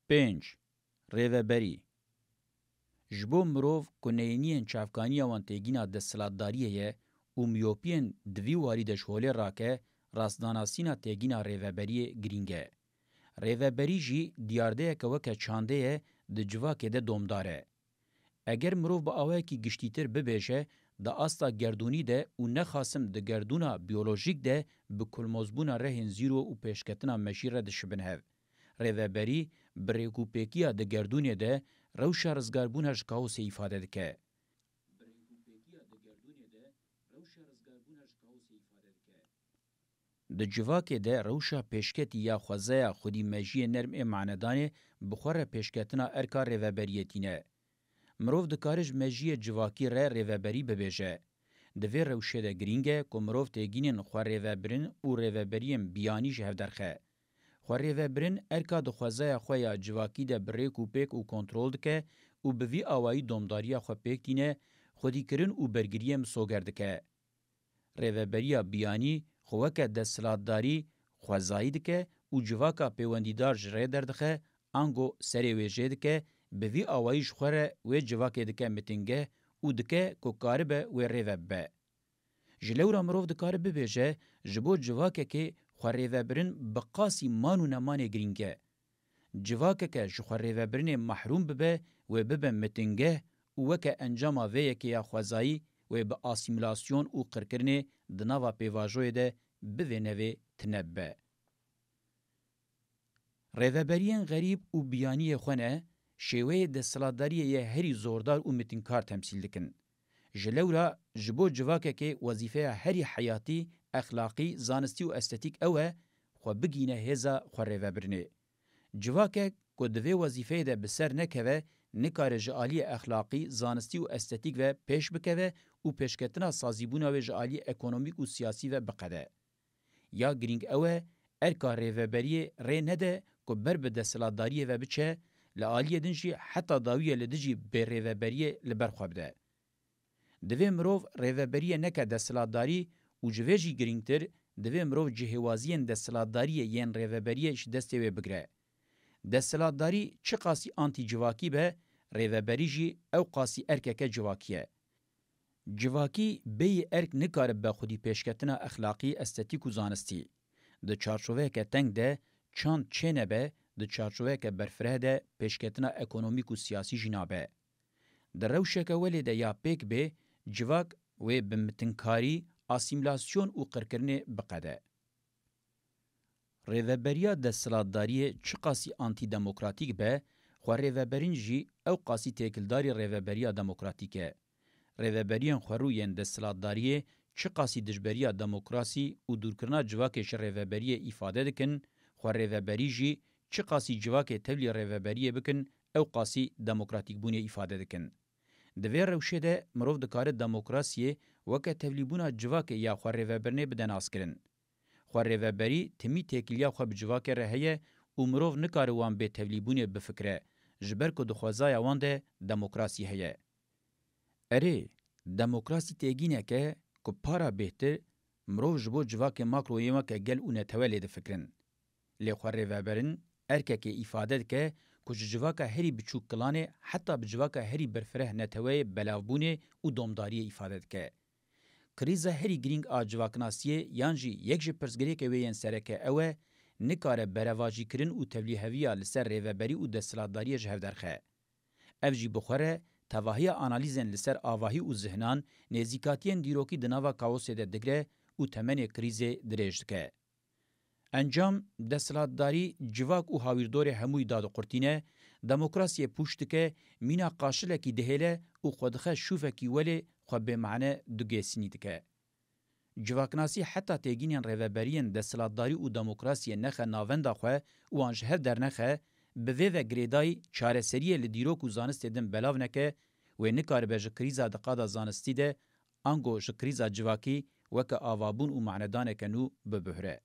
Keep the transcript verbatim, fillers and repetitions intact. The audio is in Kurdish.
Pênc. Rêveberî. Ji bo mirov ku neyêniyên çavkaniya wan têgîna desthilatdariyê ye û miyopiyên di vî warî de ji holê rake, rastdanasîna têgîna rêveberiyê girîng e. Rêveberî jî diyardeyeke weke çandê ye, di civakê de domdar e. Eger mirov bi awayekî giştîtir bibêje, di asta gerdûnî de û nexasim di gerdûna biyolojîk de bi kulmozbûna rehên zîro û pêşketina mejî re dişibin hev. Rêveberî bi rêkûpêkiya di gerdûnê de rewşa rizgarbûna ji kaosê îfade dike. Bi rêkûpêkiya di gerdûnê de rewşa rizgarbûna ji kaosê îfade dike. Di civakê de rewşa pêşketî ya xwezaya xwedî mejiyê nerm ê manedanê bi xwe re pêşketina erka rêveberiyê tîne. Mirov dikare ji mejiyê civakî re rêveberî bibêje. Di vê rewşê de girîng e ku mirov têgînên xwerêvebirin û rêveberiyên biyanî ji hev derxe. Xwerêvebirin erka di xwezaya xwe ya civakî de bi rêk û pêk û kontrol dike û bi vî awayî domdariya xwe pêk tîne, xwedîkirin û bergiriyê misoger dike. Rêveberiya biyanî xwe weke desthilatdarî xwezayî dike û civaka pêwendîdar ji rê derdixe, ango serê wê jê dike, bi vî awayî ji xwe re wê civakê dike mitingeh û dike ku karibe wê rêve bibe. Ji lewra mirov dikare bibêje, ji bo civakekê xwerêvebirin bi qasî man û nemanê girîng e. Civakeke ji xwerêvebirinê mehrûm bibe, wê bibe mitingeh û weke encama vê yekê ya xwezayî wê bi asîmîlasyon û qirkirinê di nava pêvajoyê de bivê nevê tine bibe. Rêveberiyên xerîb û biyaniyê xwe ne, şêweyê desthilatdariyê yê herî zordar û mitingkar temsîl dikin. Ji lewra ji bo civakekê wezîfeya herî heyatî, exlaqî, zanistî û estetîk ew e, xwe bigîne hêza xwerêvebirinê. Civakek ku di vê wezîfeyê de bi ser nekeve, nikare ji aliyê exlaqî, zanistî û estetîk ve pêş bikeve û pêşketina sazîbûna wê ji aliyê ekonomîk û siyasî ve biqede. Ya girîng ew e, erka rêveberiyê rê nede ku ber bi desthilatdariyê ve biçe, li aliyê din jî heta dawiyê li dijî bêrêveberiyê li ber xwe bide. Divê mirov rêveberiyê neke desthilatdarî û ji vê jî girîngtir, divê mirov cihêwaziyên desthilatdariyê yên rêveberiyê ji destê wê bigire. Desthilatdarî çiqasî antîcivakî be, rêveberî jî ew qasî erkeke civakî ye. Civakî bêyî erk nikaribe xwedî pêşketina exlaqî, estetîk û zanistî. Di çarçoveyeke teng de çand çênebe, di çarçoveyeke berfireh de pêşketina ekonomîk û siyasî jî nabe. Di rewşeke welê de ya pêk bê, civak wê bi mitinkarî, asîmîlasyon û qirkirinê biqede. Rêveberiya desthilatdariyê çiqasî antîdemokratîk be, xwerêveberin jî ew qasî têkildarî rêveberiya demokratîk e. Rêveberiyên xwerû yên desthilatdariyê çiqasî dijberiya demokrasî û dûrkirina civakê ji rêveberiyê îfade dikin, xwerêveberî jî çiqasî civakê tevlî rêveberiyê bikin, ew qasî demokratîkbûnê îfade dikin. Di vê rewşê de mirov dikare demokrasiyê weke tevlîbûna civakê ya xwerêvebirinê bide naskirin. Xwerêveberî timî têkiliya xwe bi civakê re heye û mirov nikare wan bê tevlîbûnê bifikire, ji ber ku di xwezaya wan de demokrasî heye. Erê, demokrasî têgînek e ku para bêhtir mirov ji bo civakê makro yên weke gel û netewe lê difikirin. Lê xwerêveberin erkekê îfade dike ku ji civaka herî biçûk kilanê heta bi civaka herî berfireh neteweyê belavbûnê û domdariyê îfade dike. Krîza herî girîng a civaknasiyê yan jî yek ji pirsgirêkê wê yên sereke ew e, nikare berevajîkirin û tevlîheviya li ser rêveberî û desthilatdariyê ji hev derxe. Ev jî bi xwe re tevahiya analîzên li ser avahî û zihnan, nêzîkatiyên dîrokî di nava kaosê de digre û temenê krîzê dirêj dike. Encam, desthilatdarî civak û hawîrdorê hemûyî dadiqurtîne, demokrasiyê pûç dike, mîna qaşilekî dihêle û xwe dixe şûvekî welê xwe bêmane dugêsînî dike. Civaknasî heta têgînên rêveberiyên desthilatdarî û demokrasiyê nexe navenda xwe û wan ji hev dernexe, bi vê ve girêdayî çareseriyê li dîrok û zanistê din belav neke, wê nikaribe ji krîza di qada zanistî de, ango ji krîza civakî weke avabûn û manedaneke nû bibuhre.